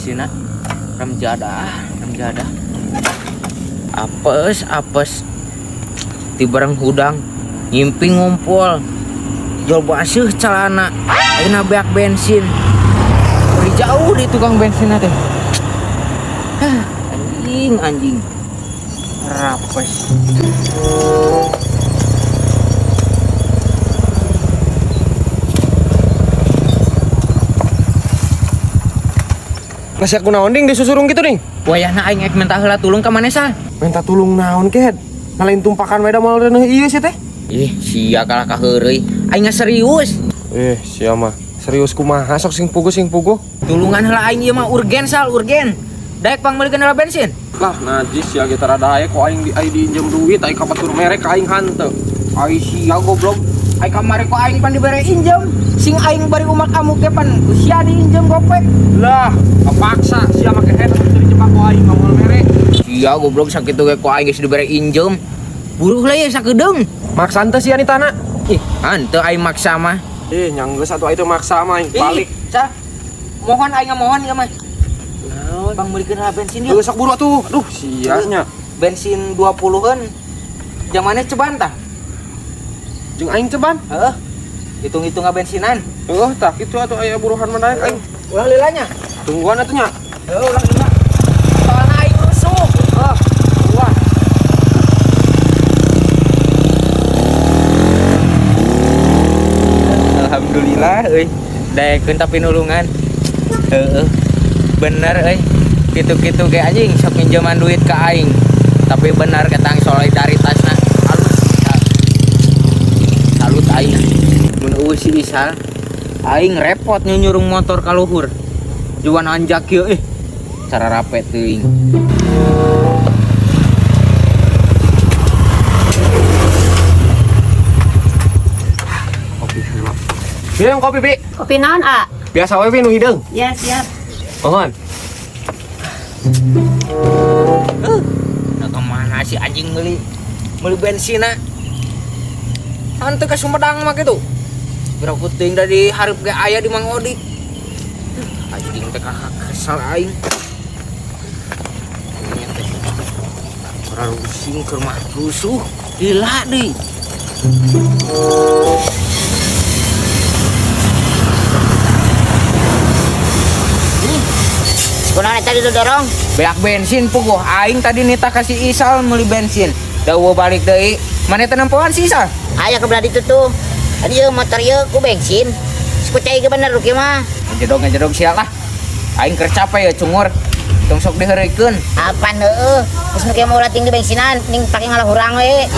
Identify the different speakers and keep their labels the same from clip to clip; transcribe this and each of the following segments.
Speaker 1: Isina ramjadah, ramjadah. Apes, apes. Ti barang hudang ngimpi ngumpul. Jual basuh celana. Ayeuna beak bensin. Beri jauh di tukang bensin teh. Hah, anjing, anjing. Rapes.
Speaker 2: Masih aku naon ding disusurung gitu ding.
Speaker 1: Wayahna aing ek minta heula tulung ka maneh sal.
Speaker 2: Minta tulung naon kehed. Ngalain tumpakan weda moal reuneuh ieu sih teh.
Speaker 1: Ih, sia kalah ka heureuy. Aing serius.
Speaker 2: Eh, sia mah. Serius kumaha sok sing puguh sing puguh.
Speaker 1: Tulungan heula aing ieu mah urgen sal, urgen. Daek pangmeulikeun heula bensin.
Speaker 2: Lah najis sia ge tara daek ku aing di aing diinjem duit aing ka batur merek ka aing hanteu.
Speaker 1: Ai sia goblok. Ai kamari ku aing pan dibere injem. Sing aing bari umak amuk ge pan ku sia diinjem gopek.
Speaker 2: Lah, kepaksa sia make head atuh dijebak ku aing ka moal merek.
Speaker 1: Sia goblok sakitu ge ku aing geus dibere injem. Buruh lah ya sakedeung.
Speaker 2: Maksa henteu sia ni tanah.
Speaker 1: Ih, hanteu aing maksa mah.
Speaker 2: Eh, nyang geus atuh aing teh maksa mah aing balik.
Speaker 1: Ih, sah. Mohon aing mohon ieu mah.
Speaker 2: Naon?
Speaker 1: Pangmeulikeun heula bensin ieu.
Speaker 2: Geus sok buru atuh. Aduh, sia nya.
Speaker 1: Bensin 20-an. Jamannya ceban tah?
Speaker 2: Jeung aing ceban.
Speaker 1: Heeh. Hitung-hitung bensinan.
Speaker 2: Heuh, tah kitu atuh aya buruhan mah daek aing.
Speaker 1: Ulah lilanya.
Speaker 2: Tungguan atuh nya.
Speaker 1: Heeh, ulah lila. Soalna aing rusuh.
Speaker 2: Heuh, tungguan.
Speaker 1: Alhamdulillah euy. Daekeun tapi nulungan. Heeh. Bener euy. Kitu-kitu ge anjing sok minjeman duit ka aing. Tapi bener ketang solidaritasna halus. Salut aing. Mun eueuh si Isal, aing repot nyurung motor ka luhur. Juan anjak ieu ih. Cara rapet teuing.
Speaker 2: Kopi heula. Minum kopi, Bi.
Speaker 3: Kopi naon, A?
Speaker 2: Biasa we Bi nu hideung.
Speaker 3: Ya, siap.
Speaker 2: Mohon.
Speaker 1: Nah, kemana si anjing beli beli bensin? Hantu ke Sumedang mah gitu. Berapa teuing dari hareup ge aya di Mang Odik. Anjing teh kakak kesal aing. Anjing teh. Ora rusing keur mah rusuh. Gila deui.
Speaker 4: Kunaon tadi didorong?
Speaker 1: Beak bensin puguh aing tadi nita kasih Isal meuli bensin. Da eueuh balik deui. Mane teh nempoan si Isal?
Speaker 4: Aya ke belah ditu tuh. Tadi ieu motor ieu ku bensin. Ku cai ge bener kieu mah.
Speaker 1: Ngejedog ngejedog sia lah. Aing keur capek ya cungur. Tong sok diheureuykeun.
Speaker 4: Apaan heueuh? Geus nu kieu mah ulah ting di bensinan, ning pake ngalah hurang we.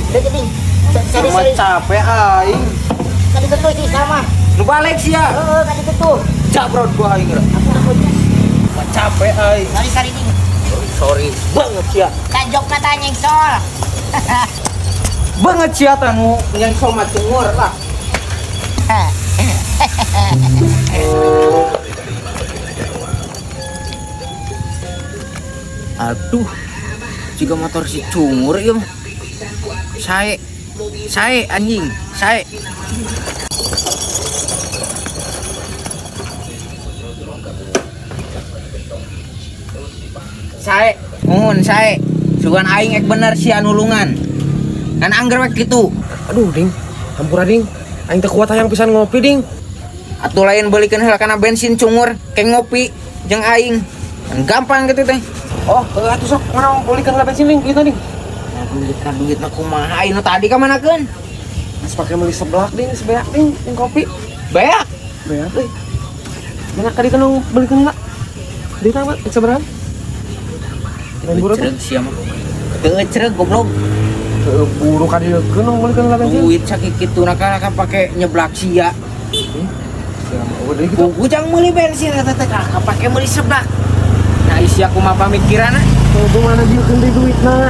Speaker 4: Deuh ding. Sari sari.
Speaker 1: Capek aing.
Speaker 4: Kadi tuh si sama.
Speaker 1: Nu balik sia.
Speaker 4: Heueuh kadi tuh.
Speaker 1: Cabrot gua aing geura. Mah capek aing.
Speaker 4: Sari sari ding.
Speaker 1: Sorry banget sia.
Speaker 4: Tajok mata nyengsol.
Speaker 1: Banget sia tah nu nyengsol mah cungur lah. Aduh, jika motor si cungur ieu mah. Sae. Sae anjing, sae. Sae, mohon sae. Sugan aing ek bener sia nulungan. Kan angger we kitu.
Speaker 2: Aduh, ding. Hampura ding. Aing teu kuat hayang pisan ngopi, ding.
Speaker 1: Atuh lain beulikeun heula kana bensin cungur, ke ngopi jeung aing. Kan gampang gitu teh.
Speaker 2: Oh, heuh atuh sok mana beulikeun heula bensin ding, kitu ding.
Speaker 1: Nah, beulikeun duitna kumaha aing nu tadi ka manakeun?
Speaker 2: Geus pake meuli seblak ding, sebeak ding, ding kopi.
Speaker 1: Beak.
Speaker 2: Beak euy. Mana ka ditu nu beulikeun heula? Duitna mah sabaraha? Lain buru tuh.
Speaker 1: Ecreg sia mah. Teu ecreg goblok.
Speaker 2: Teu buru ka dieu nu beulikeun heula bensin.
Speaker 1: Duit sakituna ka pake nyeblak sia.
Speaker 2: Sia mah eueuh deui kitu.
Speaker 1: Buku jang meuli bensin eta teh ka pake meuli seblak. Nah, isi aku mah pamikiranna.
Speaker 2: Teu mana dieukeun deui duitna.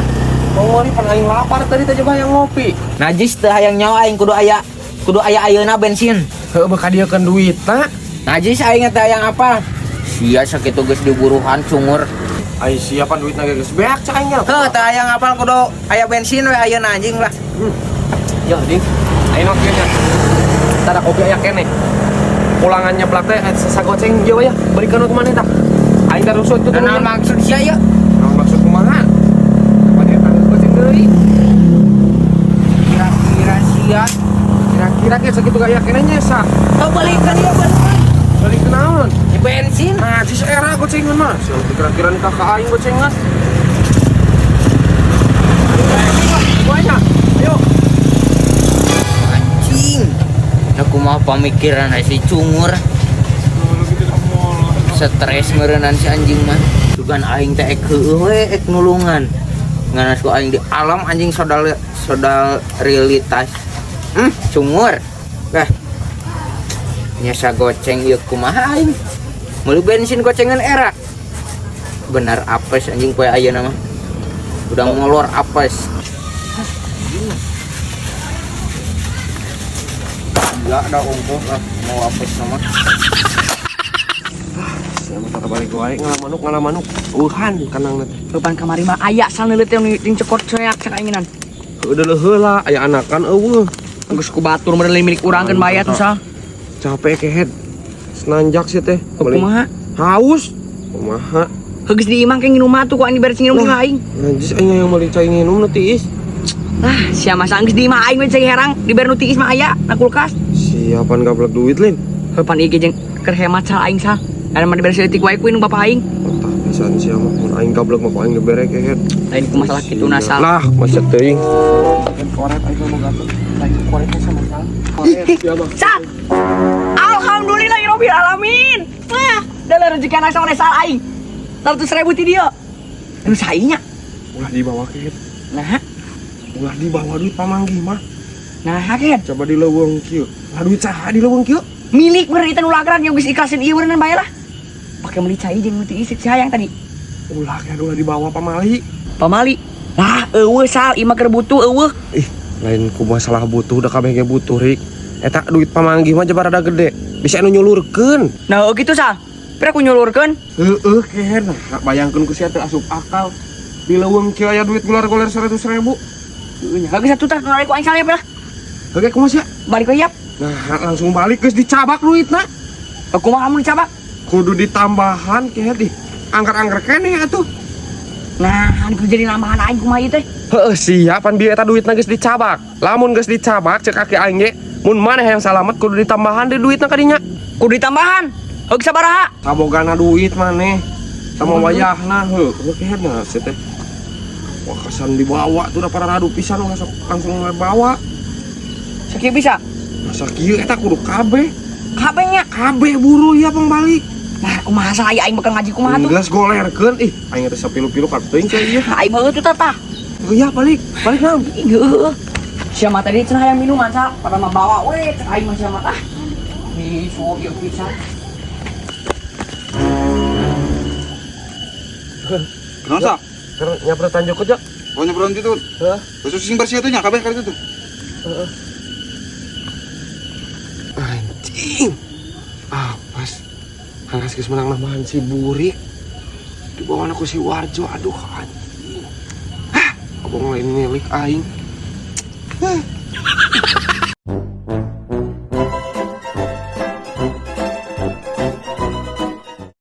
Speaker 2: Oh, ini pan aing lapar tadi teh coba yang ngopi.
Speaker 1: Najis teu hayang nyawa aing kudu aya ayeuna bensin.
Speaker 2: Heuh beuh ka dieukeun duitna.
Speaker 1: Najis aing teh hayang apa? Sia sakitu geus diburuhan cungur.
Speaker 2: Ai sia pan duitna ge geus beak cak aing nya.
Speaker 1: Heuh teu hayang apal kudu aya bensin we ayeuna anjing lah.
Speaker 2: Ya ding. Aing mah kieu nya. Tara kopi aya keneh. Pulangan nyeplak teh sagoceng ieu ya. Berikan ku maneh tah. Aing teh rusuh itu
Speaker 1: Nah, maksud sia ya?
Speaker 2: Naon maksud kumaha? Apa dia tanggung goceng deui?
Speaker 1: Kira-kira sia.
Speaker 2: Kira-kira kayak segitu gak yakinnya sa.
Speaker 1: Kau balikan ya balikan.
Speaker 2: Balik naon?
Speaker 1: Di bensin.
Speaker 2: Nah, jis era gocengan mah. Sia kira-kira nikah ka aing gocengan. Ayo, ayo.
Speaker 1: Anjing. Nah, kumaha pamikiran si cungur. Stres meureunnan si anjing mah. Sugan aing teh ek heueuh we ek nulungan. Nganas ku aing di alam anjing sodal sodal realitas. Cungur. Lah. Nya sagoceng ieu kumaha aing. Meuli bensin gocengan era. Benar apes anjing poe ayeuna mah. Udah molor apes. Enggak ada ongkoh lah mau apes sama.
Speaker 2: Sia mah tara balik wae ngalamanuk eueuhan kanang teh.
Speaker 3: Rupan kamari mah aya sal neuleut teh jeung cekot ceak cek ainginan.
Speaker 2: Udah heula aya anakan eueuh.
Speaker 3: Geus ku batur meureun milik urang keun bae atuh sal.
Speaker 2: Capek kehed. Senanjak sih teh.
Speaker 3: Kumaha?
Speaker 2: Haus. Kumaha?
Speaker 3: Geus di imah ke nginum mah tuh ku aing dibere nginum ka aing.
Speaker 2: Najis aing yang meuli cai nginum nu tiis.
Speaker 3: Lah, sia masa geus di imah aing we cai herang dibere nu tiis mah aya na kulkas.
Speaker 2: Siapan gablek duit lin.
Speaker 3: Heupan ieu jeung keur hemat sal aing sal. Ada mah dibere saeutik wae ku indung bapa aing.
Speaker 2: Tah pisan sia mah mun aing gablek mah ku aing dibere kehed.
Speaker 3: Lain ku masalah kitu na sal.
Speaker 2: Lah, macet teuing. Koret aing mah gablek. Lain koretnya sama sal. Koret sia mah.
Speaker 3: Sal. Alhamdulillahirabbil alamin. Wah, dalah rezeki anak soleh sal aing. 100.000 ti dieu. Anu sainya.
Speaker 2: Ulah dibawa kehed.
Speaker 3: Nah,
Speaker 2: ulah dibawa duit pamanggih mah.
Speaker 3: Nah, kehed.
Speaker 2: Coba di leuweung kieu. Lah duit saha di leuweung kieu?
Speaker 3: Milik meureun itu nu lagran yang geus ikhlasin ieu meureun bae lah. Pakai meuli cai jeung nu tiis si hayang tadi.
Speaker 2: Ulah kehed ulah dibawa pamali.
Speaker 3: Pamali. Lah, eueuh sal imah keur butuh eueuh.
Speaker 2: Ih, lain ku masalah butuh da kabeh ge butuh rik. Eta duit pamanggih mah jaba rada gede. Bisa anu nyulurkeun.
Speaker 3: Nah, kitu sal. Pira ku nyulurkeun?
Speaker 2: Heueuh kehed. Nah, bayangkeun ku sia teu asup akal. Di leuweung kieu aya duit gular-gular 100.000.
Speaker 3: Heueuh nya. Geus atuh tah nu ku aing sal ya lah.
Speaker 2: Heueuh kumaha sia?
Speaker 3: Balik we yap.
Speaker 2: Nah, langsung balik geus dicabak duitna.
Speaker 3: Kumaha mun dicabak?
Speaker 2: Kudu ditambahan kehed ih. Angker-angker keneh atuh.
Speaker 3: Nah, kudu jadi nambahan aing kumaha ieu teh?
Speaker 2: Heueuh, siap pan bieu eta duitna geus dicabak. Lamun geus dicabak ceuk aki aing ge, mun maneh yang salamet kudu ditambahan deui duitna ka dinya.
Speaker 3: Kudu ditambahan. Heug sabaraha?
Speaker 2: Sabogana duit maneh. Sama wayahna heueuh kehed na sia teh. Wah, kesan dibawa tuh udah para radu pisan ulah sok langsung bawa.
Speaker 3: Sakieu bisa?
Speaker 2: Masa kieu eta kudu kabeh.
Speaker 3: Kabeh nya?
Speaker 2: Kabeh buru ya pang balik.
Speaker 3: Nah, kumaha salah aing bakal ngaji kumaha tuh?
Speaker 2: Geus golerkeun ih, aing teh sapilu-pilu ka teuing cai ieu.
Speaker 3: Aing mah eueuh tah.
Speaker 2: Iya balik, balik naon?
Speaker 3: Heueuh. Sia mah tadi cenah hayang minuman sal, pada mah bawa we cek aing mah sia mah ah. Nih, sok ieu pisan.
Speaker 5: Kenapa sa?
Speaker 2: Keur nyaprotan jukut ya?
Speaker 5: Oh nyaprotan jukut.
Speaker 2: Heeh.
Speaker 5: Terus sing bersih atuh nya kabeh kali itu tuh.
Speaker 2: Heeh. Anjing. Ah, pas. Hanas geus menang namahan si Burik. Dibawa ku si Warjo, aduh anjing. Hah, abong lain milik aing.